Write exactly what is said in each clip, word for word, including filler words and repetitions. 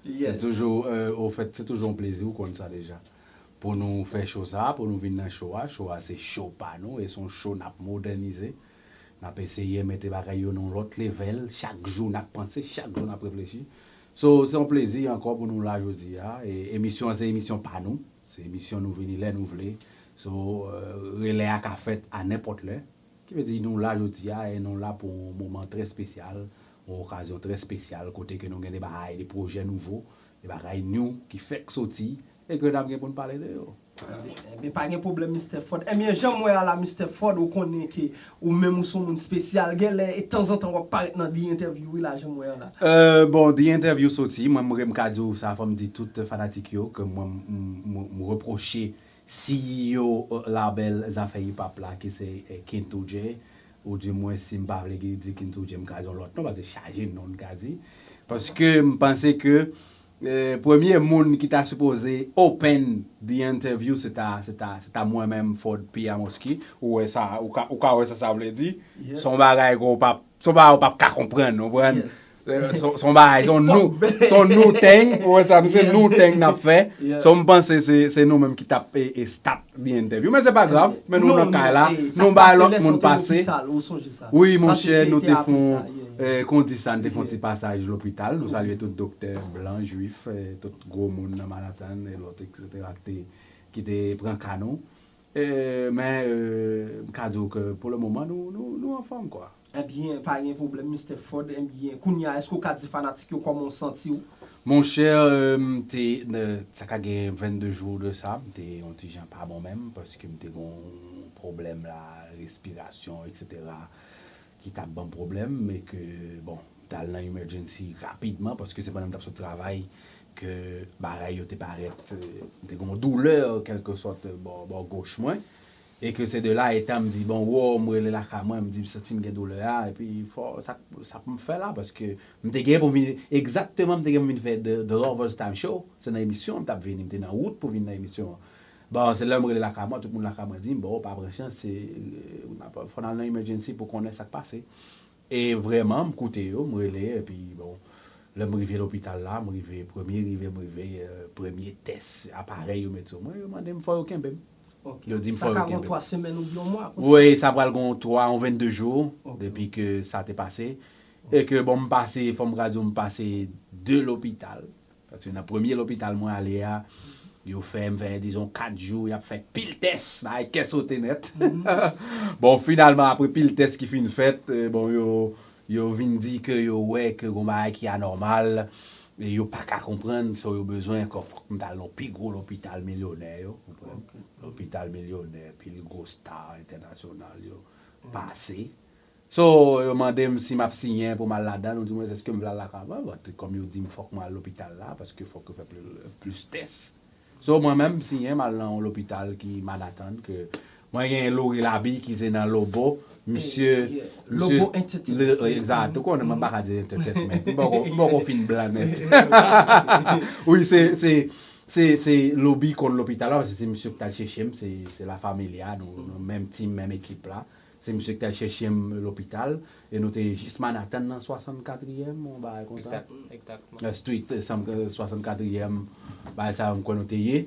Se toujou, euh, au fait, se toujou yon plezi, ou konn sa deja. Pou nou fè show sa, pou nou vin nan show a. Show a se show pa nou, e se yon show n ap modènize. N ap eseye mete bagay yo nan yon lòt level. Chak jou n ap panse, chak jou n ap reflechi. So, se yon plezi ankò pou nou la jodi a. E emisyon an se emisyon pa nou. Se emisyon nou vini lè nou vle. So, euh, relè a ka fèt a nenpòt lè. Ki vle di nou la jodi a, e nou la pou yon moman trè espesyal, yon okazyon trè espesyal, kote ke nou gen de bagay, de pwojè nouvo, de bagay new ki fèk soti, e ke n ap gen pou n pale de yo. Ebyen, pa gen pwoblèm, Mistè Ford. Ebyen, jan m wè a la, Mistè Ford, ou konnen ke ou menm ou se yon moun espesyal. Genlè, e tanzantan w ap parèt nan The Interview, wi, la, jan m wè a la. Euh, bon, The Interview soti, mwen, m, m ka di w sa, fò m di tout fanatik yo, ke mwen, m, m, m, m repwoche C E O labèl Zafè Hip Hop la, ki se, eh, Kintu J, ou di mwen, si m pa vle di Kintu J, m ka di yon lòt non, paske chaje non n ka di. Paske m panse ke, eh, premye moun ki ta sipoze open The Interview, se ta, se ta, se ta mwen menm, Ford P. Amosky. Ou wè sa, ou ka, ou ka wè sa sa vle di. Se yon bagay ke w p ap, se yon bagay w p ap ka konprann, ou konprann? Eh, se, se yon bagay, se yon new, se yon new thing, ou wè sa, se new thing n ap fè. So, m panse se, se nou menm ki t ap, e, e start The Interview. Men se pa grav, men nou nan kay la, nou bay lòt moun pase. Wi, monchè, nou te fon, eh, kon di sa, nou te fon ti pasaj lopital. Nou salye tout doktè blan, jwif, eh, tout gwo moun nan Manhattan, e lòt, et cetera, ki te, ki te pran ka nou. Eh, men, eh, m ka di w ke pou le moman, nou, nou, nou anfòm, kwa. Ebyen, pa gen pwoblèm, Mistè Ford. Ebyen, kounye a, èske w ka di fanatik yo kòman w santi w? Monchè, eh, m te, eh, sa ka gen vennde jou de sa, m te yon ti jan pa bon menm, paske m te gen yon pwoblèm la, respirasyon, et cetera, ki t ap ban m pwoblèm, e ke, bon, m t al nan emergency rapidman, paske se pandan m t ap sot travay ke bagay yo te parèt, eh, m te gen yon doulè, an kèlke sòt, bò, bò goch mwen. E ke se de la, etan m di, bon, wo, m rele lakay mwen, m di, m santi m gen doulè a, epi fò, sa, sa pou m fè la, paske m te gen pou m vin, egzakteman, m te gen pou m vin fè The, The Lovers Time Show, se nan emisyon an m t ap vini, m te nan wout pou vin nan emisyon an. Bon, se lè m rele lakay mwen, tout moun lakay mwen di m, bon, pa pran chans, se, eh, fò n al nan emergency pou konnen sa k pase. E vrèman, m koute yo, m rele, epi, bon, lè m rive lopital la, m rive, premye rive, m rive, eh, premye tès, aparèy yo met sou mwen, yo mande m fò yo kenbe m. Yo di m fò yo kenbe m. Sa ka gon twa semèn oubyen yon mwa, konsa? Wi, sa pral gon twa, yon vennde jou, depi ke sa te pase. E ke, bon, m pase, fò m ka di w, m pase de lopital. Paske nan premye lopital mwen ale a, yo fè m fè, dizon, kat jou, y ap fè pil tès, bagay kè sote nèt. Bon, finalman, apre pil tès ki fin fèt, eh, bon, yo, yo vin di ke yo wè ke gon bagay ki anòmal, e yo pa ka konprann, so yo bezwen ankò fòk m t al nan pi gwo lopital milyonè yo, konprann? Lopital milyonè, pil gwo star entènasyonal yo pase. So, yo mande m si m ap siyen pou m al ladan, nou di mwen, èske m vle al lakay mwen? Bon, kòm yo di m fòk mwen al lopital la, paske fòk yo fè pli-, plis tès. So, mwen menm, m siyen, m al nan yon lopital ki Manhattan, ke mwen gen Lori Labi ki se nan Lobo, misye, misye, Lobo Entertainment. Egzat, ou konnen, mwen pa ka di entertainment. M poko, m poko fin blan nèt. Wi, se, se, se, se Lobi konn lopital la, paske se misye ki t al chèche m, se, se La Familia, nou, nou menm team, menm ekip la. Se misye ki t al chèche m lopital, e nou te jis Manhattan nan swasannkatriyèm, yon bagay konsa. Exact, exactement. Euh, Street, euh, sanm-, euh, swasannkatriyèm, bagay sa yo m kwè nou te ye.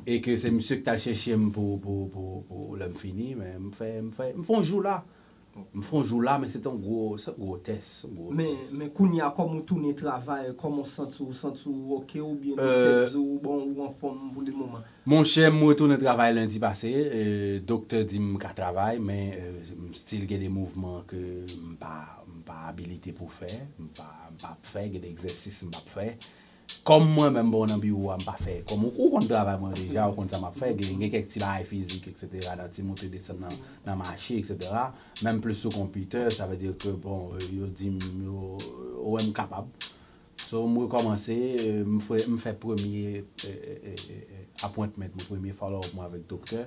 E ke se misye ki t al chèche m pou, pou, pou, pou lè m fini, men m fè, m fè, m fè yon jou la. M fè yon jou la, men se te yon gwo, se yon gwo tès, yon gwo tès. Men, men kounye a, kòm ou tounen travay, kòman w santi w? Ou santi w oke oubyen doktè di w, bon, ou anfòm pou le moman? Monchè, m retounen travay lendi pase. E, doktè di m ka travay, men, e, m still gen de mouvman ke m pa, m pa abilite pou fè, m pa, m p ap fè, gen de egzèsis m p ap fè. Kòm mwen menm, bon, nan biwo a, m pa fè. Kòm ou, ou konn travay mwen deja, ou konn sa m ap fè, gen, gen kèk ti bagay fizik, et cetera, nan ti moute desann nan, nan mache, et cetera. Menm plis sou konpitè, sa vle di ke, bon, yo di m, yo, yo wè m kapab. So, m rekòmanse, e, m fè, m fè premye, e, e, e, e, appointment mwen, premye follow up mwen avèk doktè.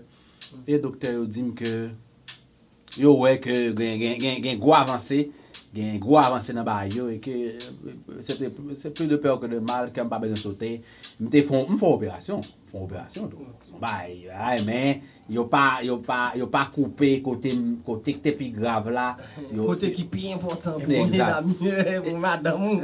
E doktè yo di m ke yo wè ke gen, gen, gen, gen gwo avanse, gen gwo avanse nan bagay yo, e ke, e, se te, se plus de peur que de mal, ke m pa bezwen sote. M te fè, m fè operasyon, m fè operasyon tou. M Bay, ay, men yo pa, yo pa, yo pa koupe kote, kote ki te pi grav la. Yo, Kote ki pi enpòtan pou Exact. medam yo, pou madanm ou.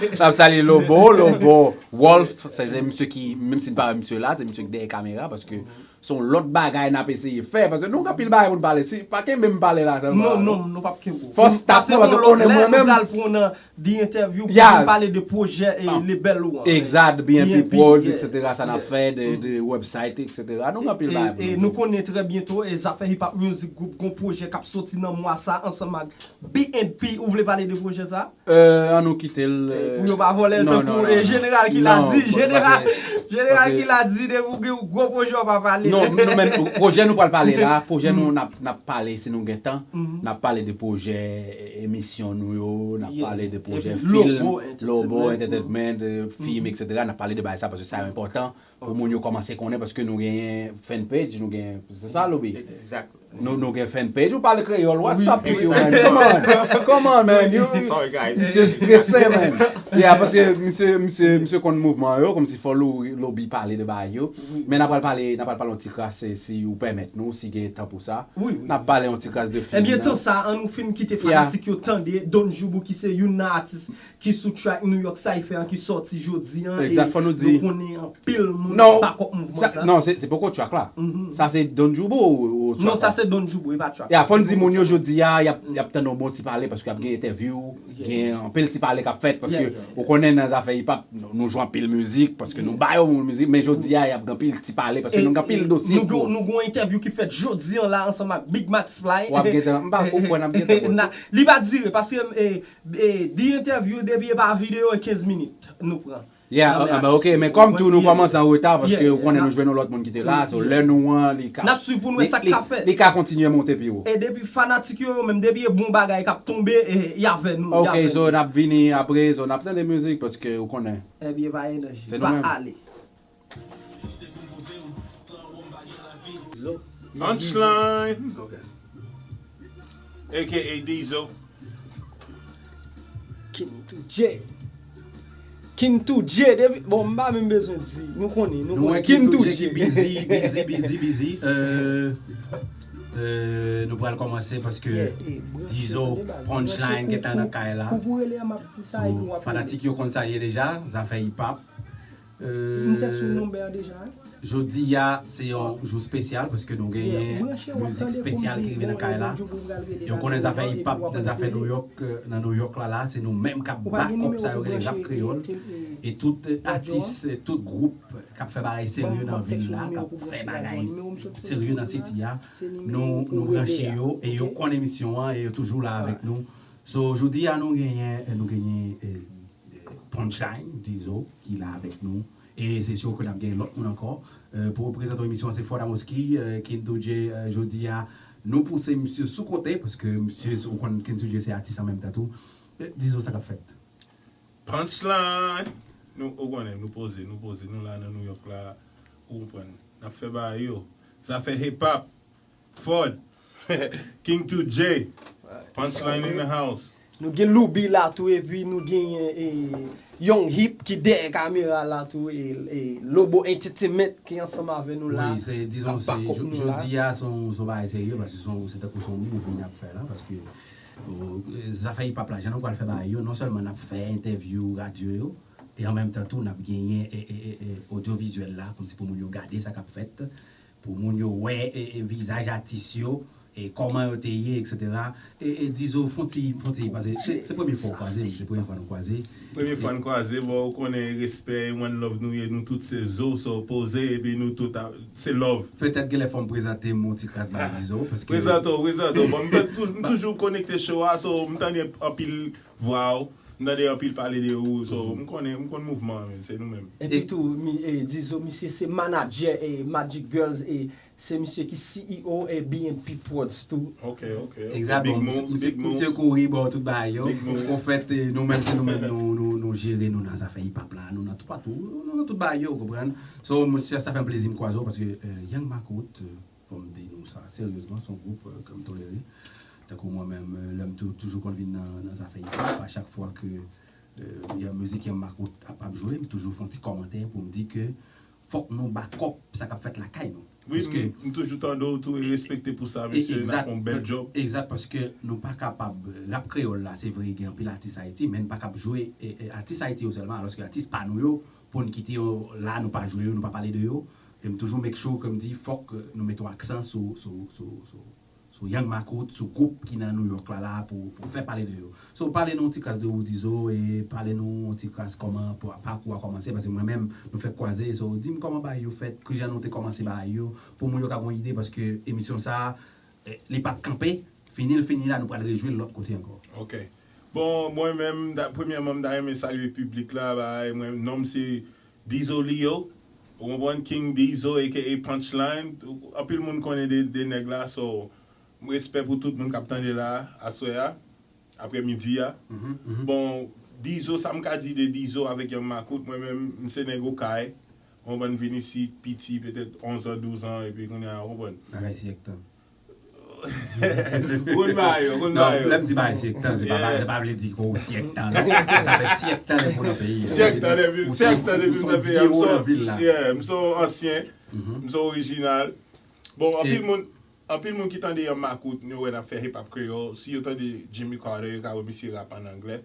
N ap salye Lobo, Lobo Wolf, se, se misye ki, menm si n pa wè misye la, se misye ki dèyè kamera, paske se yon lòt bagay n ap eseye fè, paske nou gen anpil bagay pou n pale, si pa kenbe m pale la sèlman. Non, non, nou p ap kenbe w. Fò staff Pase nan, paske yon ou lòt konnen lè, mwen nou menm. Pral pran nan The Interview pou Yeah. vin pale de pwojè e Ah. label ou an. Exact, B M P B M P, Prodz, yeah. et cetera, sa n ap Yeah. fè, de, de website, et cetera. Nou gen anpil E, bagay pou e nou nou di. Konnen trè byento e Zafè Hip Hop Music Group gon pwojè k ap soti nan mwa sa ansanm ak B M P. Ou vle pale de pwojè sa? Euh, an nou kite l. Eh, euh, pou yo pa vòlè l non, tankou, non, eh, non. Jeneral ki la Non, di, pa- Jeneral, paske- Jeneral paske- ki la di, depi w gen yon gwo pwojè w pa pale. Non, non, men pwojè nou pral pale la, pwojè nou n ap, n ap pale si nou gen tan, Mhm. n ap pale de pwojè eh, emisyon nou yo, n ap Yeah. pale de pwojè Epi fim, Lobo Lobo Entertainment. Entertainment, eh, fim, Mhm. et cetera. N ap pale de bagay sa paske sa yo enpòtan pou moun yo kòmanse konnen paske nou gen fanpage, nou gen, se sa, Lobi? Exactly. Nou, nou gen fanpage, ou pale kreyòl, what's Wi, up to you, wi. man? Come on, come on, man. You, Sorry, guys. Misye strese, man. Yeah, paske misye, misye, misye konn mouvman yo, kòmsi fò Lo-, Lobi pale de bagay yo. Wi. Men n ap pral pale, n ap pral pale yon ti kras, eh, si ou pèmèt nou, si gen tan pou sa. Wi, wi. N ap pale yon ti kras de fim. Ebyen, nan. Tan sa, an nou fin kite Yeah. fanatik yo tande Don Joubou ki se youn nan atis ki sou track New York Cypher an ki sòti jodi an. Exact, E fò nou di- nou konnen anpil moun Non, bakòp mouvman sa, sa. Non, se, se poko track la. Mhm. Sa se Don Joubou ou, ou track Non, sa la? Se Don Joubou, e pa track. Ya, fò n di Se moun yo poko track. Jodi a, y ap, y ap tann yon bon ti pale paske y ap gen entèvyou, Yeah. gen anpil ti pale k ap fèt paske Yeah, yeah. ou konnen nan zafè hip hop, nou, nou jwe anpil mizik paske nou ba yo moun mizik, men jodi a, y ap gen anpil ti pale paske E- nou gen anpil e dosye. Nou gen nou gen yon entèvyou ki fèt jodi an la ansanm ak Big Max Fly. W ap gen tan, m pa kwè n ap gen tan pou Na- Li pa dire paske e, e, di entèvyou depi e pa videyo e kenz minit nou pran. Yeah, Nan men ah, ben, atis ok, yo. men kòm tou nou Yeah. kòmanse an reta paske Yeah, ou konnen yeah. Nou jwenn yon lòt moun ki te la, so Yeah. lè nou an, li ka N ap swiv pou n wè li- sa k li- ka fèt. Li ka kontinye monte pi wo. E depi fanatik yo, yo menm, depi e bon bagay k ap tonbe, e, y avè nou. y Ok, avè so nou. N ap vini apre, so n ap tande mizik paske ou konnen. Ebyen, pa enèji. Se nou Pa menm. ale. Punchline. A K A Dizo. King two J. King two J, depi, bon, m pa menm bezwen di. Nou konnen, nou Nou wè konnen. King King two two J ki J. busy, busy, busy, busy. Euh, euh, nou pral kòmanse paske Yeah, eh, branche, Dizo, tande bagay, Punchline, branche, gentan nan kou- kay la. kou pou rele a, m ap di sa, epi w ap Fanatik yo konn sa l ye deja, zafè hip hop. M te sou Euh, nonbè an deja. Jodi a, se yon jou espesyal paske nou genyen Branche, w ap mizik tande pou m espesyal di, ki rive nan bon, kay la. Don Joubou pral rele Yo konnen la, zafè epi hip hop, w ap nan zafè rele. New York, euh, nan New York la, la, se nou menm k ap Ou pa bat gen kòb nimewo sa yo pou rele rap branche, kreyòl. e, e, E tout euh, radyo an? atis, euh, tout gwoup k ap fè bagay serye Bon, nan m ap vil tèks la, ou k nimewo ap pou fè branche la, bagay bon, nimewo m sot sou serye nan la, siti a, se nimewo nou, pou nou rele branche a, yo e yo ok? Konnen emisyon an e yo toujou la avèk nou. So, jodi a, nou genyen, euh, nou genyen euh, euh, Punchline, Dizo, ki la avèk nou. E se si ke n ap gen lòt moun ankò. Euh, pou reprezante emisyon an, se Ford Amoski, euh, King two J, euh, jodi a, nou pouse misye sou kote, paske misye, ou konn King two J se atis an menm tan tou. Euh, Dizo, sa k ap fèt? Punchline. Nou, ou konnen, nou poze, nou poze, nou la nan New York la, ou konprann. N ap fè bagay yo. Zafè hip hop. Ford. King two J. Punchline in the house. Nou gen Loubi la tou, epi nou genyen e, Young Hip ki dèyè kamera la tou, e, e Lobo Entertainment ki ansanm avè nou la. Wi, se, dizon, Ap se, bakòp jo- nou la. Jodi a, se yon, se yon bagay serye, paske se yon, se tankou se yon movie n ap fè la, paske euh, zafè hip hop la, jan nou pral fè bagay yo, non sèlman n ap fè entèvyou radyo yo, e an menm tan tou, n ap genyen e, e, e, e, odyovizyèl la, kòmsi pou moun yo gade sa k ap fèt, pou moun yo wè e, e, vizaj atis yo, e kòman yo te ye, et cetera. E, e Dizo, fon ti, fon ti, paske se, se premye fwa w kwaze, se premye fwa nou kwaze. Premye fwa n kwaze, bon, ou konnen respè, one love nou ye, nou tout se zo, so poze, epi nou tout a, se love. Petèt genlè fò m prezante m yon ti kras bay Dizo, paske Prezante w, prezante w. Bon, m t- tou- m toujou konekte show a, so m tande anpil vwa w, m tande anpil pale de ou, so m konnen, m konn mouvman an, men se nou menm. Epi tou, mi, e, Dizo, misye se manadjè e Magic Girls, e se misye ki C E O e B M P Prodz tou. Ok, ok, ok. Egzat, Big bon, moves, misye, big moves. Misye kouri, bon, tout bagay yo. Big moves. An fèt, e, nou menm, se nou menm, nou, nou, nou jere nou nan zafè hip hop la, nou nan tout patou, nou nan tout bagay yo, ou konprann? So, mwen, sa, sa fè m plezi m kwaze w, paske euh, Young Makout, euh, fò m di nou sa, seryezman, se yon gwoup euh, ke m tolere. Tankou mwen menm, euh, lè m tou- toujou konn vin nan, nan zafè hip hop, a chak fwa ke euh, Young- mizik Young Makout ap, ap jwe, m toujou fè yon ti kòmantè pou m di ke fòk nou bakòp sa k ap fèt lakay nou. Wi, m toujou tande w tou e respekte pou sa, mesye, n ap fè yon bèl djòb. Egzat, paske nou pa kapab, rap kreyòl la, se vre, gen anpil atis Ayiti, men n pa kab jwe atis Ayiti yo sèlman, alòske atis pa nou yo, pou n kite yo la, nou pa jwe yo, nou pa pale de yo. E m toujou make sure ke m di, fòk nou mete yon aksan sou, sou, sou, sou, sou Young Makout, sou gwoup ki nan New York la, la, pou, pou fè pale de yo. So, pale nou yon ti kras de ou, Dizo, e pale nou yon ti kras kòman pakou a kòmanse, paske mwen menm, nou fèk kwaze. So, di m kòman bagay yo fèt, kijan nou te kòmanse bagay yo, pou moun yo ka gen yon ide, paske emisyon sa, li p ap kanpe, fini l fini la, nou pral rejwi l lòt kote ankò. Ok. Bon, mwen menm, premyèman, m ta renmen salye piblik la, bagay, mwen, non m se Dizo Lio, ou konprann, King Dizo, A K A Punchline, anpil moun konnen de, de nèg la, so, respè pou tout moun k ap tande la, aswè a. Aprè midi a. Bon, Dizo, sa m ka di de Dizo avèk Young Makout, mwen menm, m se nèg Okay. Ou konprann, m vin isit piti, petèt onz an, douz an, epi kounye a, ou konprann. Bagay syèk tan. Ou konn bagay yo, ou konn bagay yo. Lè m di bagay syèk tan, se pa, se pa vle di ke w syèk tan, non. Sa fè syèk tan depi w nan peyi a. Syèk tan depi, syèk tan depi m nan peyi a. M se yon ansyen, m se yon orijinal. Bon, anpil moun, Anpil moun ki tande Young Makout, yo wè n ap fè hip hop kreyòl. Si yo tande Jimmy Carter, yo ka wè misye rap ann anglè.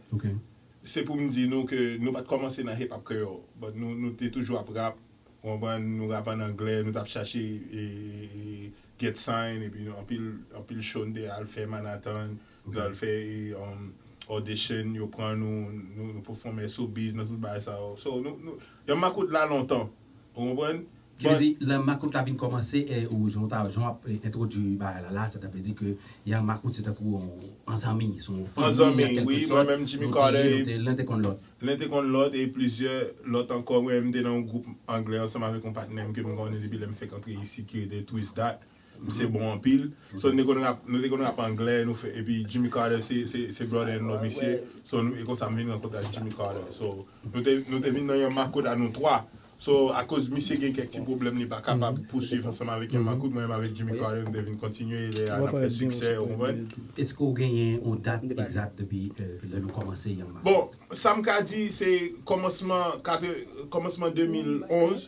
Se pou m di nou ke nou pa t kòmanse nan hip hop kreyòl, but nou, nou te toujou ap rap, ou konprann, nou rap ann anglè, nou t ap chache e, e, e get sign, epi nou, anpil, anpil show n te al fè Manhattan, nou al fè e, um, audition, yo pran nou, nou, nou pèfòme Soubise, nan tout bagay sa yo. So, nou, nou, Young Makout la lontan, ou konprann? Ki vle di, lè Makout la vin kòmanse, e, ou jan w ta, jan w ap, e, entwodui bagay la la, sa ta vle di ke Young Makout se tankou yon, yon zanmi, se yon fanmi, an kèlke sòt, nou te, nou te, len te konn lòt. Len te konn lòt, e plizyè lòt ankò. Mwen menm, m te nan yon gwoup anglè ansanm avèk yon patnè m ke m konnen depi lè m fèk antre isit, ki rele Twist Dat. Misye bon anpil. So, nou te konn rap, nou te konn rap anglè, nou fè, epi Jimmy Carter se, se, se brother in law misye. So, nou, e konsa m vin rankontre ak Jimmy Carter. So, nou te, nou te vin nan Young Makout a nou twa. So, akoz misye gen kèk ti pwoblèm, li pa kapab pouswiv ansanm avèk Young Makout, mwen menm avèk Jimmy Carter, nou te vin kontinye, e lè a n ap fè siksè, ou konprann? Èske w genyen yon dat egzak depi, e, lè nou kòmanse Young Makout? Bon, sa m ka di, se kòmansman, kòmansman de mil onz,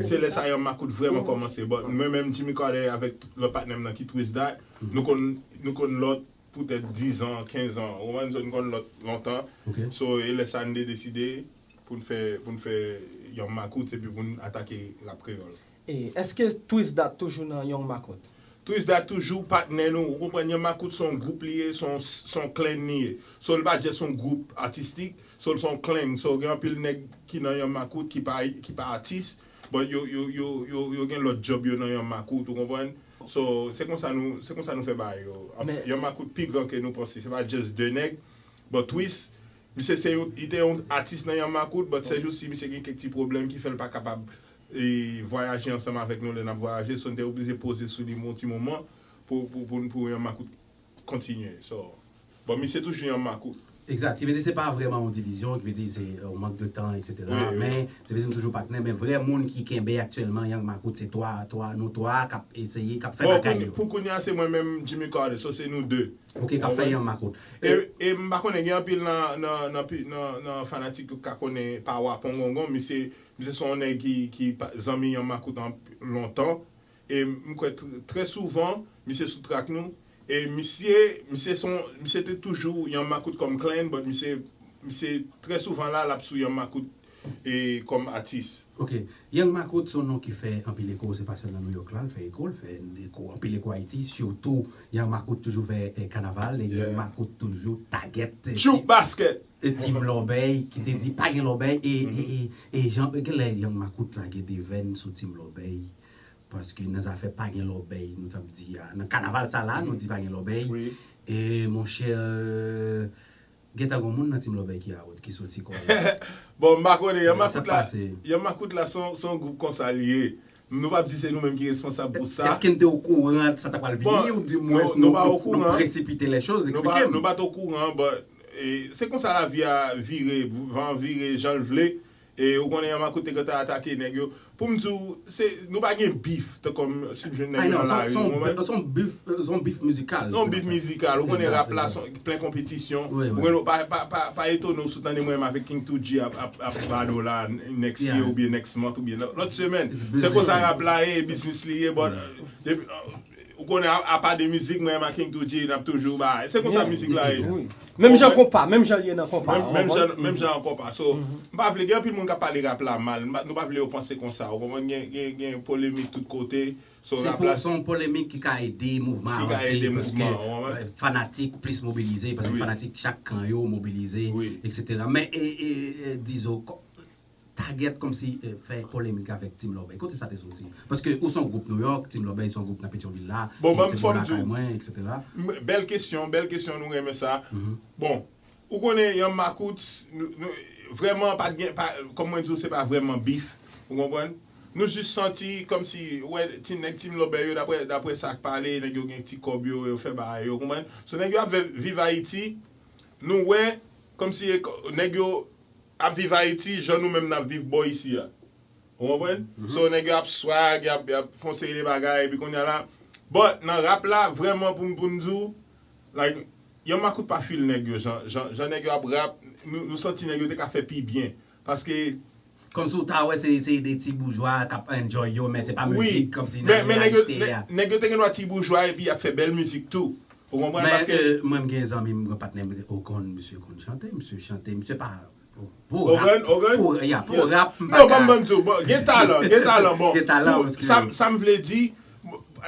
se lè sa Young Makout vrèman kòmanse. But mwen menm, Jimmy Carter avèk lòt patnè m nan ki Twist Dat, nou konn, nou konn lòt poutèt diz an, kenz an. Ou konprann, nou konn lòt lontan. So, e lè sa n te deside pou n fè, pou n fè Young Makout, epi pou n atake rap kreyòl. E, èske Twist Dat toujou nan Young Makout? Twist Dat toujou patnè nou, ou konprann, Young Makout se yon gwoup li ye, se yon, se yon clan li ye. So, li pa just yon gwoup atistik, so, li se yon clan. So, gen anpil nèg ki nan Young Makout ki pa, ki pa atis, but yo, yo, yo, yo, yo gen lòt djòb yo nan Young Makout, ou konprann? So, se konsa nou, se konsa nou fè bagay yo. Young Makout pi gran ke nou panse, se pa just de nèg, but Twist, misye se yon, li te yon atis nan Young Makout, but sèjousi misye gen kèk ti pwoblèm ki fè l pa kapab, e, vwayaje ansanm avèk nou lè n ap vwayaje, so n te oblije poze sou li yon ti moman pou, pou, pou, pou Young Makout kontinye. So, bon, misye toujou Young Makout. Egzat, ki vle di se pa vrèman yon divizyon, ki vle di se yon mank de tan, etsetera. Men, se vle di nou toujou patnè, men vrè moun ki kenbe aktyèlman Young Makout, se twa, twa, nou twa k ap eseye, k ap fè bagay yo. Bon, pou kounye a, se mwen menm, Jimmy Carter, so se nou de. Ok, k ap fè Young Makout. E, e m pa konnen, gen anpil nan, nan, nan, nan, nan fanatik yo k ka konnen Pawa Pongongon, misye, misye se yon nèg ki, ki zanmi Young Makout lontan. E m kwè trè souvan, misye sou track nou. E misye, misye se yon, misye te toujou Young Makout kòm clan, but misye, misye trè souvan la, l ap sou Young Makout e kòm atis. Ok. Young Makout se yon non ki fè anpil eko, se pa sèl nan Nouyòk la, l fè eko, l fè eko, anpil eko Ayiti, sitou Young Makout toujou fè, e, kanaval, e Young Makout toujou target, e, Tchouk Basket! E Team Lòbèy, ki te di pa gen lòbèy, e, e, e, e jan, e genlè Young Makout lage devèn sou Team Lòbèy, paske nan zafè pa gen lòbèy, nou t ap di a, nan kanaval sa la, nou di pa gen lòbèy. E monchè, Gentan gon moun nan Team Lòbèy ki out, ki soti kò l. Bon, m pa konnen, Young Makout la, Young Makout la se yon, se yon gwoup konsa l ye. Nou p ap di se nou menm ki responsab pou sa. Èske n te okouran sa ta pral vini, oudimwens nou, nou presipite lè choz? Eksplike m. Nou pa t okouran, but, e, se konsa lavi a vire, van an vire jan l vle. E ou konnen Yon Makout te gentan atake nèg yo. Pou m di w, se, nou pa gen bif, tan kòm si m jwenn nèg Ay yo non, nan se lari, se ou yon konprann? Se yon bif, se yon bif mizikal. Non, bif mizikal. Ou konnen Exact, rap la exact. Se plen konpetisyon. Wi, wi. Ou konnen, pa, pa, pa, pa etone w si w tande mwen menm avèk King two G ap, ap, ap battle la next year Yeah. oubyen next month oubyen lòt semèn. It's Se business. Konsa rap la ye, biznis li ye, but depi, ou konnen, apa de mizik, mwen menm ak King two G, n ap toujou bay. Se konsa mizik la ye. Menm jan konpa, menm jan l ye nan konpa. Menm, menm jan, menm jan an konpa. So, m pa vle gen anpil moun k ap pale rap la mal. M pa- Nou pa vle yo panse konsa. Ou konprann? Gen, gen, gen polemik tout kote. So, Se rap pou la se yon polemik ki ka ede mouvman Ki ka avanse ede paske mouvman, ou konprann? euh, fanatik plis mobilize, paske Wi. Fanatik chak kan yo mobilize, Wi. etsetera. Men e, e, e, Dizo, ko- tagèt kòmsi eh, fè polemik avèk Team Lobey. Kote sa te soti? Paske ou se yon gwoup New York, Team Lobey se yon gwoup nan Petyonvil la, Bon, ki ban m se fò m bon di w. Lakay mwen, etsetera. M- Bèl kesyon, bèl kesyon, nou renmen sa. Bon, ou konnen Yon Makout, nou, nou, vrèman, pa t gen, pa, kòm mwen di w, se pa vrèman bif, ou konprann? Nou jis santi kòmsi, wè, ti nèg Team Lobey yo, daprè, daprè sa k pale, nèg yo gen ti kòb yo, yo fè bagay yo, konprann? So, nèg yo ap viv, viv Ayiti, nou wè, kòmsi e, nèg yo ap viv Ayiti, jan nou menm n ap viv bò isi a. Ou konprann? So, nèg yo ap swag, y ap, y ap fè yon seri de bagay, epi kounye a la. But, nan rap la, vrèman, pou m, pou m di w, like, Yon Makout pa feel nèg yo, jan, jan, jan nèg yo ap rap, nou, nou santi nèg yo te ka fè pi byen. Paske Kòmsi ou ta wè se se de ti boujwa k ap enjoy yo, men se pa Wi, mizik kòmsi men, nan men nèg yo, reyalite a. nèg, nèg yo te gen dwa ti boujwa epi y ap fè bèl mizik tou. Ou konprann? Men Paske euh, mwen m gen zanmi m, mwen patnè m, Ogon, misye konn chante, misye chante, misye pa pou rap. Ogon, Ogon? Pou, ya, pou rap, m pa Non, ka- ban m di w, bon, gen talan, gen talan, bon. Gen talan, Pou- excuse sa, me. Sa m vle di,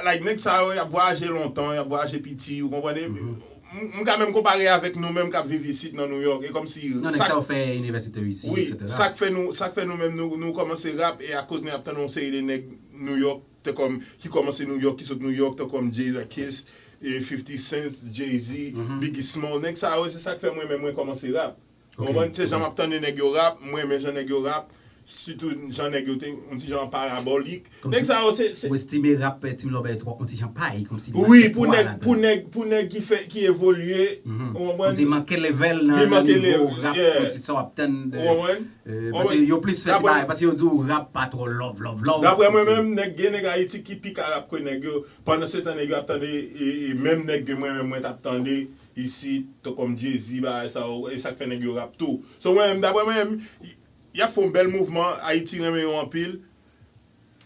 like, nèg sa yo, y ap vwayaje lontan, y ap vwayaje piti, ou konprann? M, m ka menm konpare avèk nou menm k ap viv isit nan New York. E kòmsi Non, nèg sa yo fè inivèsite isi, Wi, etsetera. sa k fè nou, sa k fè nou menm nou, nou kòmanse rap, e akoz nou ap tann yon seri de nèg New York, te kòm, ki kòmanse New York, ki sot New York, te kòm Jadakiss, e fifty Cent, Jay-Z, Biggie Smalls, nèg sa yo, se sa k fè mwen menm mwen kòmanse rap. Ou konprann? Se jan m ap tande nèg yo rap, mwen renmen jan nèg yo rap, sitou jan nèg yo te, yon ti jan parabòlik. Nèg sa yo, se, se Ou estime rap eh, Team Lobey twò, yon ti jan pay, kòmsi Wi, pou nèg, pou nèg, pou nèg ki fè, ki evolye, ou konprann? Kòmsi manke level nan Li nan manke nivo level, rap, yeah. Kòmsi sa w ap tann de Ou konprann? Euh, paske yo plis fè ti bagay, paske yo di w rap pa twò love, love, love. Daprè mwen menm, nèg gen nèg Ayiti ki pi ka rap ke nèg yo. Pandan se tan nèg yo ap tande, e, e menm nèg ke mwen menm mwen t ap tande isi, tan kòm Jay-Z, bagay sa yo, e sa k fè nèg yo rap tou. So mwen menm, daprè mwen menm, y, y ap fè yon bèl mouvman, Ayiti renmen yo anpil.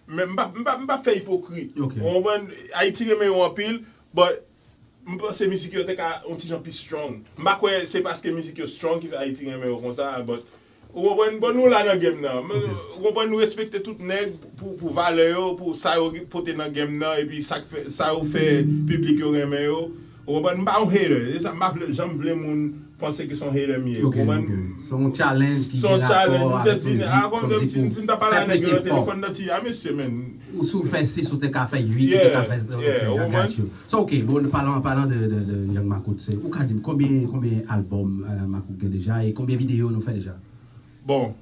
Men m p ap, m p ap, m p ap fè ipokrit. Ok. Ou konprann? Ayiti renmen yo anpil, but m panse mizik yo te ka yon ti jan pi strong. M pa kwè se paske mizik yo strong ki fè Ayiti renmen yo konsa, but ou konprann? Bon, nou la nan game nan. Men, ou konprann? Nou respekte tout nèg pou, pou valè yo, pou sa yo pote nan game nan, epi sa k fè, sa yo fè piblik yo renmen yo. Ou konprann? M pa yon hater. Se sa, m pa vle, janm vle moun panse ke se yon hater m ye. Ou Ok, konprann? ok. Se yon challenge ki Se yon gen challenge. rapò M te avèk di, mizik, a, kòm kòmsi si, si m ta pou pale fè a nèg plis yo nan efò. Telefòn nan ti, a mesye, men. Ou si w fè sis, ou te ka fè uit, ou te Yeah, ka fè. yeah, ou Ok, I konprann? got you. So, ok, bon, palan, palan de, de, de Young Makout, se, ou ka di m konbyen, konbyen albòm eh, Makout gen deja e konbyen videyo nou fè deja? Bon,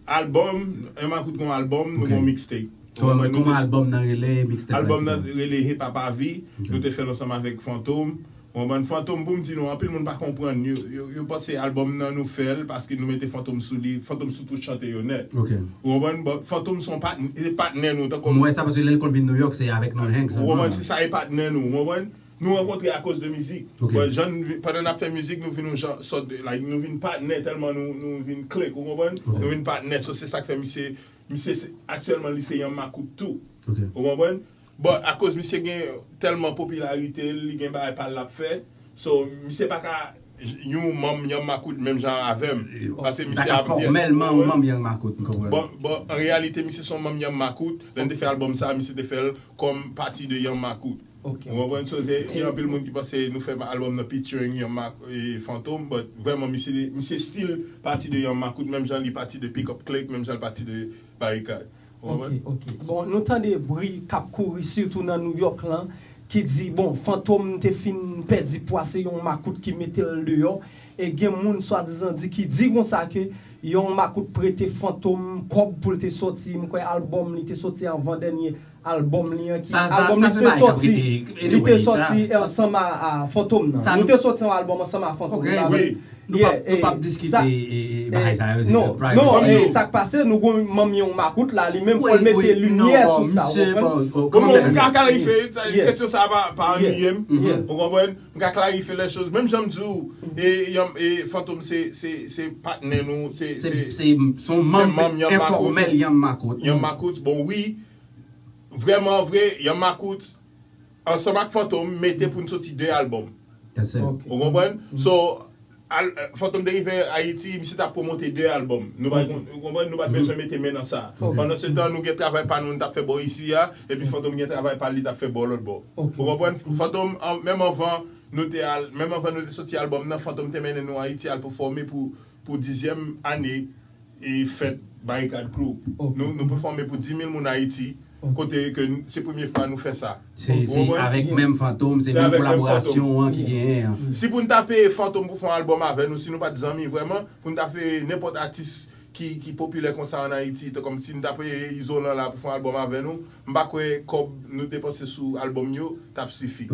albòm, Young Makout gon albòm, nou Ok. gon mixtape. Kòman Nou kòman te- albòm nan rele, mixtape la, Albòm nan etsetera? Rele Hip Hop Avi, Ok. Nou te fè l ansanm avèk Fantom. Ou konprann? Fantom, pou m di nou, anpil moun pa konprann. Yo, yo, yo panse albòm nan nou fè l paske nou mete Fantom sou li. Fantom sou tout chante yo nèt. Ok. Ou konprann? Bon, Fantom se yon patn-, se patnè nou. Tankou Mwen wè sa paske lè l konn vin Nouyòk, se avèk nou l hang Ou sèlman. konprann? Se sa e patnè nou. Ou konprann? Nou rankontre akoz de mizik. Ok. Bon, jan n vi- pandan n ap fè mizik, nou vin yon jan, sòt de, like, nou vin patnè tèlman nou, nou vin click. Ou konprann? Ok. Nou vin patnè. So, se sa k fè misye, misye se- aktyèlman, li se Young Makout tou. Ok. Ou konprann? Bon, akoz misye gen tèlman popilarite l, li gen bagay pa l l ap fè. So, misye pa ka yon manm Young Makout menm jan avè m. Paske misye Dakò, ap gen fòmèlman, ou manm Young Makout, m konprann. Bon, bon, an reyalite, misye se yon manm Young Makout. Lè n te fè albòm sa, misye te fè l kòm pati de Young Makout. Ok. Ou konprann? So, se, gen anpil moun ki panse nou fè albòm nan featuring Young Makout e Fantom, but vrèman, misye, misye still pati de Young Makout, menm jan li pati de Pick Up Click, menm jan l pati de Barikad. Ou Ok, konprann? ok. Bon, nou tande bri k ap kouri sitou nan Nouyòk lan, ki di, bon, Fantom te fin pèdi pwa, se Young Makout ki mete l deyò. E gen moun swadizan di ki di konsa ke Young Makout prete Fantom kòb pou l te sòti, m kwè albòm li te sòti anvan dènye albòm li an ki Sa, sa, albòm sa li se te bagay k ap sòti, rete, li te anyway, sa. Sòti ansanm a, a Fantom nan. Sa Nou nou- te sòti yon albòm ansanm a Fantom Ok, nan. wi. Wi. Nou p ap, nou p ap diskite bagay sa yo, se surprise. Non, sa k pase, nou gon manm yon makout la, li menm fò l mete limyè sou sa, ou konprann? Bon, bon, m ka klarife, kesyon sa pa annuiye m, ou konprann? M ka klarife lè choz. Menm jan m di w, e, e Fantom se, se, se patnè nou, se, se, se yon manm enfòmèl Yanm Makout. Yanm Makout, bon wi, vrèman vre, Yanm Makout, ansanm ak Fantom, mete pou n soti de albòm. Ou konprann? So, Fantom te rive Ayiti, misye t ap pwomote de albòm. Nou pa t, ou konprann, nou pa t bezwen mete men nan sa. Pandan se tan, nou gen travay pa nou, nou t ap fè bò isi a, epi Fantom gen travay pa l, li t ap fè bò lòt bò. Ou konprann? Fantom, menm anvan nou te al, menm anvan nou te soti albòm nan, Fantom te mennen nou Ayiti al pèfòme pou, pou dizyèm ane e fèt Barikad Crew. Nou, nou pèfòme pou dis mil moun Ayiti, kote ke se premye fwa nou fè sa. Se, se avèk menm Fantom, se menm kolaborasyon an ki genyen an. Si pou n ta peye Fantom pou fè yon albòm avè nou, si nou pa t zanmi vrèman, pou n ta peye nenpòt atis ki, ki popilè konsa ann Ayiti, tankou si n ta peye Izolan la pou fè yon albòm avè nou, m pa kwè kòb nou depanse sou albòm yo t ap sifi.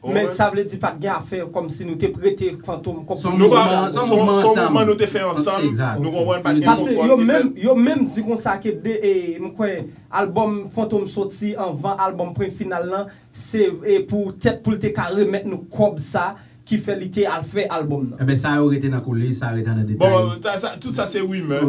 Men sa vle di pa t gen afè kòmsi nou te prete Fantom kòb pou nou. Se yon mouvman nou te fè ansanm. Nou konprann pa t gen kontwòl ki fèt. Yo menm di konsa ke de, e, m kwè albòm Fantom soti anvan albòm Pwen Final lan, se, e, pou tèt pou l te ka remèt nou kòb sa ki fè li te al fè albòm nan. Enben, sa yo rete nan koulè, sa rete nan detay. Bon, sa, sa, tout sa se rimè.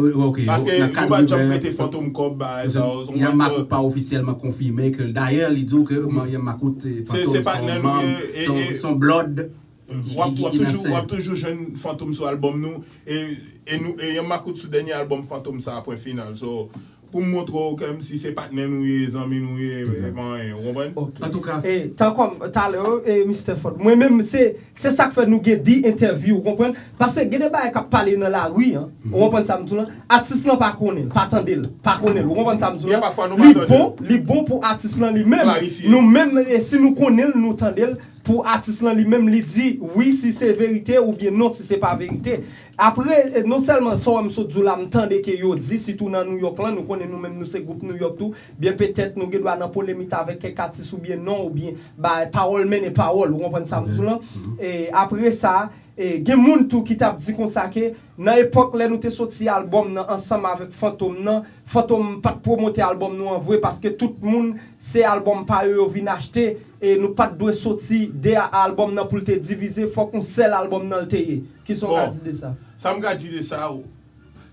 Paske nou pa t janm prete Fantom kòb, bagay sa yo. Yanm Makout pa ofisyèlman konfime ke, dayè, li di w ke Yanm Makout, Fantom se yon manm, se yon, se yon blood. W ap toujou, w ap toujou jwenn Fantom sou albòm nou. E, e nou, e Yanm Makout sou dènye albòm Fantom sa, Pwen Final. So, pou m montre w kòmsi se patnè nou ye, zanmi nou ye, e pa anyen, ou konprann? Antouka. E, tankou talè, e, Mister Ford, mwen menm, se, se sa k fè nou gen di entèvyou, ou konprann? Paske gen de bagay k ap pale nan lari an, ou konprann sa m di w lan? Atis lan pa konnen l, pa tande l, pa konnen l, ou konprann sa m di w lan? Li bon, li bon pou atis lan li menm. Nou menm, e, si nou konnen l, nou tande l, pou atis lan li menm, li di wi si se verite oubyen non si se pa verite. Apre, non sèlman sa w wè m sot di w la, m tande ke yo di, sitou nan Nouyòk lan, nou konnen nou menm nou se gwoup Nouyòk tou, byen petèt nou gen dwa nan polemik avèk kèk atis oubyen non, oubyen bay pawòl mennen pawòl, ou konprann sa m di w lan? E apre sa, e gen moun tou ki t ap di konsa ke nan epòk lè nou te soti albòm nan ansanm avèk Fantom nan, Fantom pa t pwomote albòm nou an vre, paske tout moun se albòm pa yo yo vin achte, e nou pa t dwe soti de albòm nan pou l te divize, fòk yon sèl albòm nan l te ye. Kisa w ka di de sa? Sa m ka di de sa,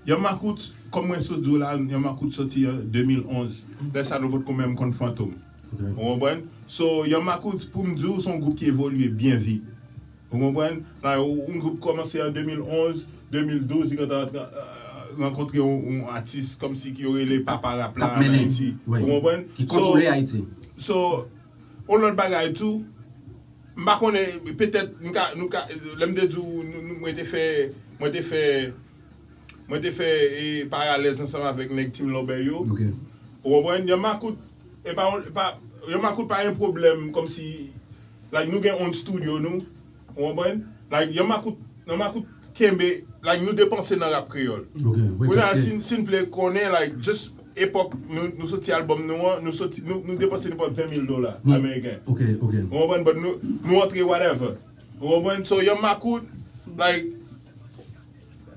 Yanm Makout, kòm mwen sot di w la, Yanm Makout soti an de mil onz. Lè sa nou potko menm konn Fantom. Ou konprann? So, Yanm Makout, pou m di w, se yon gwoup ki evolye byen vit. Ou konprann? Like, yon gwoup kòmanse an de mil onz, de mil douz, li gentan rankontre yon, yon atis kòmsi ki yo rele papa rap la ann Ayiti. Ou konprann? Ki kontwole Ayiti. So, yon lòt bagay tou, m pa konnen, petèt, nou ka, nou ka, lè m te di w, nou, nou, mwen te fè, mwen te fè, mwen te fè, e, paralèz ansanm avèk nèg Team Lòbèy yo. Ou konprann? Yanm Makout, e pa, e pa, Yanm Makout pa gen pwoblèm kòmsi, like, nou gen on studio nou, ou konprann? Like, Yanm Makout, Yanm Makout kenbe, like, nou depanse nan rap kreyòl. Kounye a, si, si n vle konnen, like, just epòk nou, nou soti albòm nou an, nou soti, nou, nou depanse nenpòt ven mil dola ameriken. Ou konprann? But nou, nou antre whatever. Ou konprann? So, Yanm Makout, like,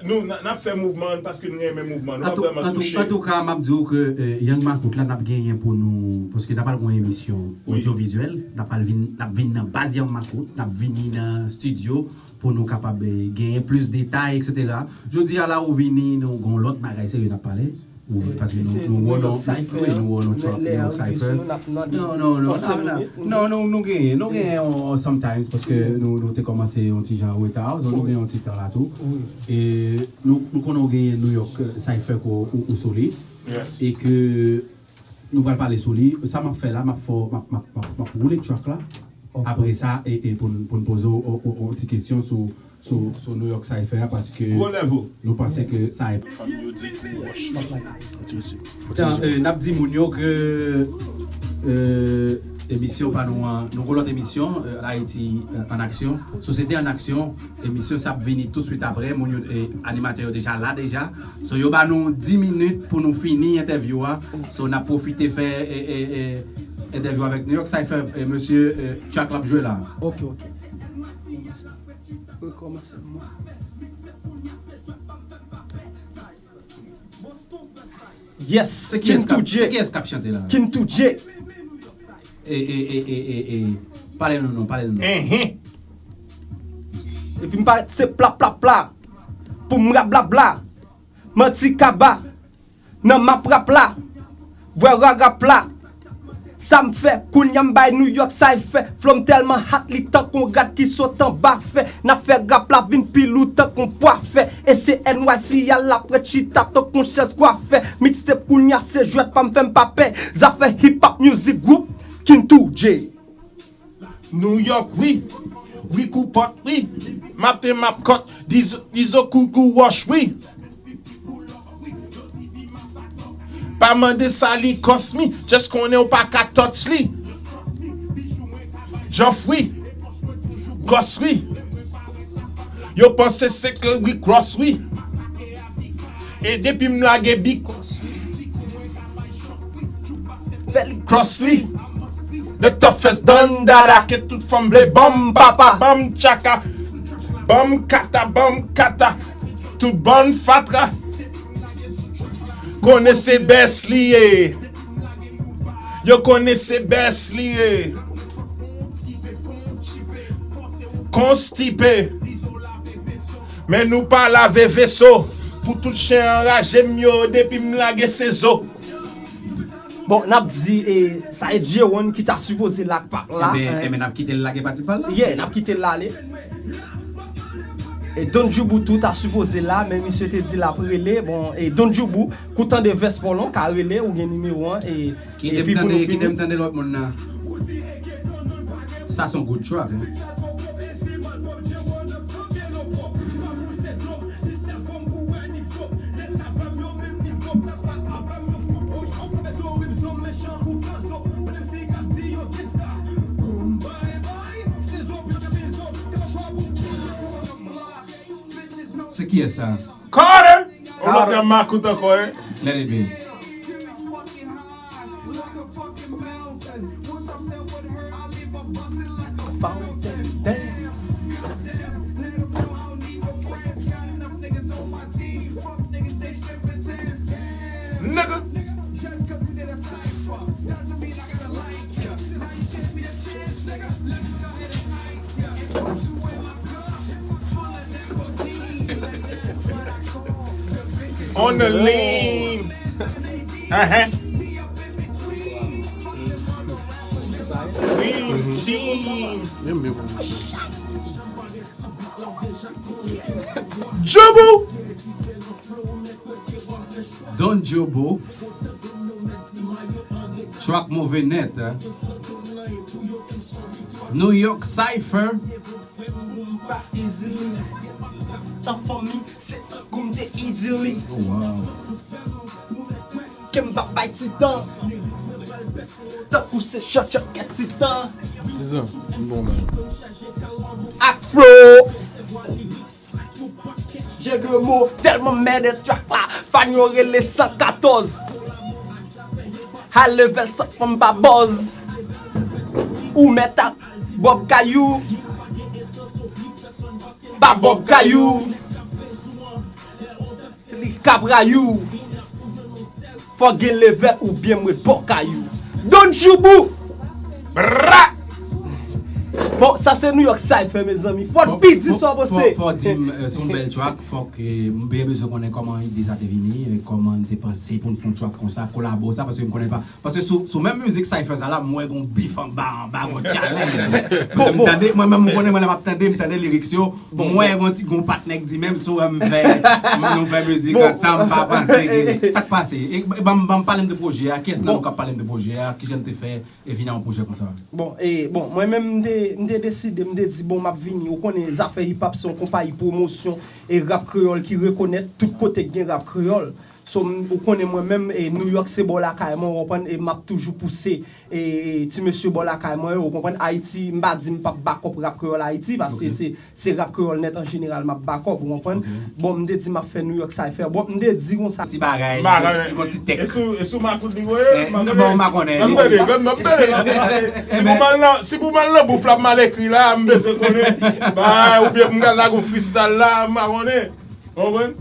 nou, n, n ap fè mouvman an paske nou renmen mouvman. Nou pa vrèman touche. Antouka, m ap di w ke, e, Yanm Makout la, n ap genyen pou nou, paske n ap al gon emisyon odyovizyèl, n ap al vin, n ap vin nan baz Yanm Makout, n ap vini nan estidyo pou nou kapab, e, genyen plis detay, etsetera. Jodi a la, ou vini, nou gon lòt bagay serye n ap pale. Ou, paske nou, nou wè non, wi, nou wè non track, Nouyòk Cypher. Non, non, non, non, non, nou genyen, nou genyen yon, sometimes, paske nou, nou te kòmanse yon ti jan an reta, so nou genyen yon ti tan la tou. E nou, nou konnen w genyen Nouyòk, e, Cypher ke w, ou sou li. E ke nou pral pale sou li. Sa m ap fè la, m ap fè w, m ap, m ap, m ap, m ap woule track la. Apre sa, e, e pou n, pou n poze w, w, w, w ti kesyon sou, sou, sou Nouyòk Cypher a, paske nou panse ke sa e. Tan, e, n ap di moun yo ke, e, emisyon pa nou an, nou gon lòt emisyon, e, Ayiti, e, an aksyon, Sosyete an aksyon, emisyon sa ap vini toutswit apre, moun yo, e, animatè yo deja la deja. So, yo ba nou dis minit pou nou fini entèvyou a. So, n ap pwofite fè, e, e, e, entèvyou avèk Nouyòk Cypher, e, mesye, e, track l ap jwe la. Ok, ok. Rekòmanse. Yes, Se kiyès Kintou k ap- se J. kiyès k ap chante la? Kintou J. E, e, e, e, e, e. Pale nou non, pale nou non. Enhen. Epi m pa se pla pla pla. Pou m rap bla bla. Manti kaba. Nan map rap la. Vwè ra rap la. Sa m fè, kounye a m bay New York sa y fè. Flow m tèlman hot, li tankou yon rat ki sot anba fè. N ap fè rap la vin pi lou tankou yon pwa fè. E se N Y C a l ap ret chita tankou yon chèz kwafè. Mixtape kounye a se jwèt pa m fè m pa pè. Zafè hip hop music group, Kintou J. New York, wi. Wi, kou pòt, wi. Map te map kòt. Dizo, dizo kou kou wòch, wi. Pa mande sa li kòs mi. Just konnen w pa ka touch li. Joff, wi. Gòs, wi. Yo panse se ke wi gròs, wi. E depi m lage bik. Fè li cross wi. The toughest don dada ke tout fanm vle. Banm papa, banm tchaka. Banm kata, banm kata. Tout bann fatra. Konnen se best li ye. Yo konnen se best li ye. Konstipe. Men nou pa lave veso. Pou tout chen anraje m yo depi m lage se zo. Bon, n ap di e, sa e J one ki ta sipoze la k pa la. Enben, enben n ap kite l lage pati pa l la. Yeah, n ap kite l ale. E Don Djoubou tou ta sipoze la, men misye te di l ap rele. Bon, e Don Djoubou, kou tande vès pa w lan, w ka rele, ou gen nimewo an. E Kite m tande, kite m tande lòt moun nan. Sa se yon good track, hein. Se kiyès sa? Carter! Ou lòt nan makout ankò, hein? Let it be. Nigga. On the lean. Uh-huh. Lean team. Djoubou. Don Djoubou. Track move nèt, hein. New York Cypher. Pa easily. Tan fanmi, se tankou m te easily. Oh, wow. Ke m pa bay ti tan. Tankou se chòchòt kè ti tan. Dizan, m bon man. Ak flow. Jeu de mots tèlman mèd track la. Fan yo rele san katòz. High level san fanm pa bòz. Ou mèt ak Bob Kayou. Pa Bob Kayou. Li kabrayou. Fò gen level oubyen mwen bò kayou. Don Djoubou. Bra! Bon, sa se New York Cypher, mezanmi. Fò n pi di sa w panse. Fò di m, eh, se yon bèl track. Fòk, eh, m byen bezwen konnen kòman ide sa te vini, eh, kòman n te panse pou n fè yon track konsa, kolabo sa, paske m konnen pa. Paske sou, sou menm mizik Cypher sa la, m wè gon bif anba, anba, gon challenge. Paske m tande, mwen menm, m konnen, mwen lè m ap tande, m tande lyrics yo, m wè gon ti, gon patnè k di menm si w wè m fè, m nou fè mizik ansanm, m pa panse ke, sa k pase? E, e, ban m, ban m pale m de pwojè a, kiyès nan nou k ap pale m de pwojè a, kijan n te fè, e vin a yon pwojè konsa? Bon, e, bon, mwen menm, m te, m te deside, m te di, bon, m ap vini, ou konnen, zafè hip hop se yon konpayi pwomosyon e rap kreyòl ki rekonèt tout kote k gen rap kreyòl. So, m, ou konnen mwen menm, e, New York se bò lakay mwen, ou konprann, e m ap toujou pouse, e, e, ti mesye bò lakay mwen yo, ou konprann, Ayiti, m pa di m p ap back up rap kreyòl Ayiti, paske se, se rap kreyòl nèt an jeneral m ap back up, ou konprann. Bon, m te di m ap fè New York Cypher. Bon, m te di konsa. Ti bagay, yon ti tèks. E sou, e sou makout li voye? M pa konnen. Bon, m pa konnen. Ban m tande, ban m tande la, paske si pou m al nan, si pou m al nan bouf la, m al ekri la, m bezwen konnen. Bay, oubyen pou m gad la gon freestyle la, m pa konnen. Ou konprann?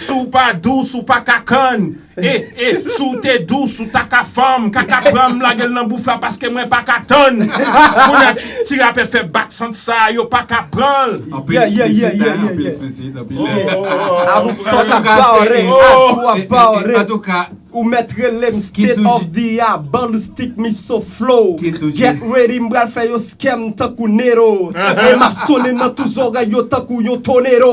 Si w pa dous, ou pa ka kann. E, e, si w te dous, ou ta ka fanm, kaka pran m, lage l nan bouf la, paske mwen pa ka tann. Kounye a, ti rapè fè bak sant sa, yo pa ka pran l. Anpil eksplisit, anpil eksplisit, anpil. Antouka, antouka, ou mèt rele m State of the art, ballistic missile flow. Get ready, m pral fè yo scam tankou Nero. E m ap sonnen nan tout zòrèy yo tankou yon tornado.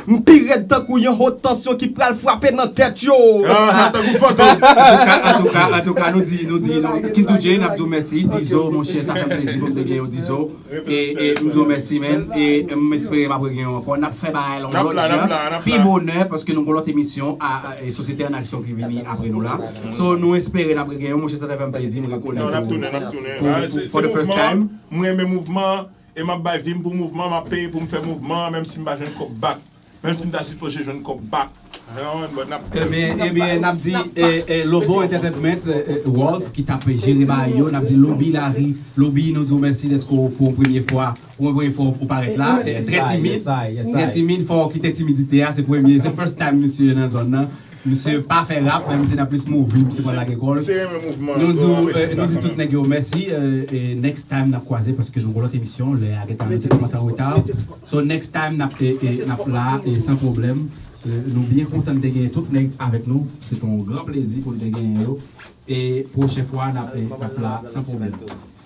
M pi rèd tankou yon haute tension ki pral frape nan tèt yo. Tankou fantom. Antouka, antouka, antouka, nou di, nou di, nou, King two J, n ap di w mèsi. Dizo, monchè, sa fè m plezi pou m te gen yon Dizo. E, e m di w mèsi, man. E m espere m ap regenyen w ankò. N ap fè bagay la yon lòt jan. Pi bonè, paske nou gen lòt emisyon a, a, e Sosyete an Aksyon ki vini apre nou la. So, nou espere n ap regenyen w, monchè, sa ta fè m plezi, m rekonèt ou pou, pou, for the first time. Mwen renmen mouvman, e m ap bay vi m pou mouvman, m ap peye pou m fè mouvman, menm si m pa jwenn kòb bak. Menm si m ta sipoze jwenn kòb bak. Ebyen, ebyen, n ap di, e, e, Lobo Entertainment, e, e, Wolf, ki t ap jere bagay yo, n ap di Lobi Lari, Lobi, nou di w mèsi dèske w pou yon premye fwa, pou yon premye fwa ou parèt la, e, trè timid, trè timid, fò w kite timidite a, se premye, se first time misye nan zòn nan. Misye pa fè rap, men misye nan plis movie, misye pral lage kò l. Nou di, e, nou di tout nèg yo mèsi, e, e, next time n ap kwaze, paske nou gen lòt emisyon, lè a gentan nou te kòmanse an reta. So next time n ap, e, e, n ap la, e, san pwoblèm. E, nou byen kontan n te genyen tout nèg avèk nou. Se te yon gran plezi pou n te genyen yo. E pwochen fwa n ap, e, n ap la san pwoblèm.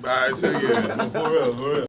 Bagay serye, for real, for real.